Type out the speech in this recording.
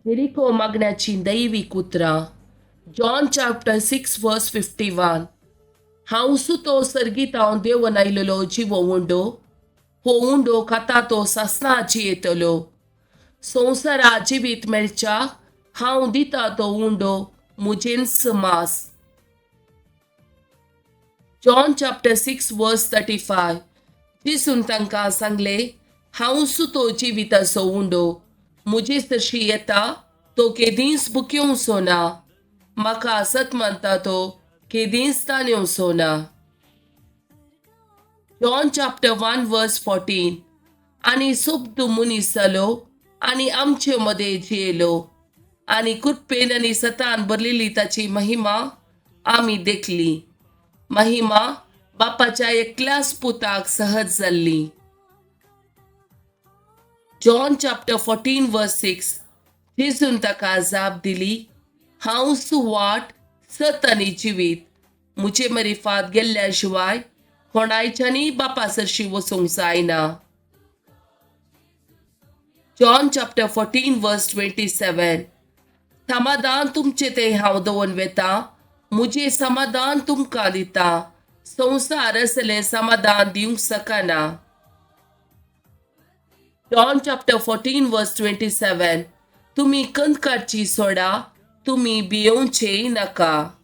Jericho मागण्याची दैवीक उतरां. John chapter 6 verse 51. हांव सुतो सर्गीत हांव देवन आयलेलो जिवो उंडो. हो उंडो खाता तो सासणाची येतलो. संवसारा जिवीत मेळच्या हांव दिता तो उंडो मुजेंच मास. John chapter 6 verse 35. जेजून तांकां सांगलें, हांव सुतो जिविताचो उंडो. मुजे सरशी येता तो केदींच भुकेवचो ना. म्हाका सत मानता तो केदींच तानेवचो ना. John chapter 1 verse 14. आनी सोबदू मनीस जालो आनी आमचे मदें जियेलो आनी कृपेन आनी सतान भरलेली ताची महिमा आमी देखली, महिमा बापाच्या एकल्याच पुताक सहज जाल्ली. John chapter 14 verse 6. जेजून ताका जाप दिली, हांव वाट, सत आनी जिवीत. मुजे मरिफात गेल्ल्या शिवाय कोणायच्यानी बापा सरशी वचूंक जायना. John chapter 14 verse 27. समाधान तुमचें तें हांव दवरून वेता. मुजें समाधान तुमकां दिता. संवसार असलें समाधान दिवंक शकना. John chapter 14 verse 27. तुमी कंद काडची सोडा, तुमी भियोवचेय नाका.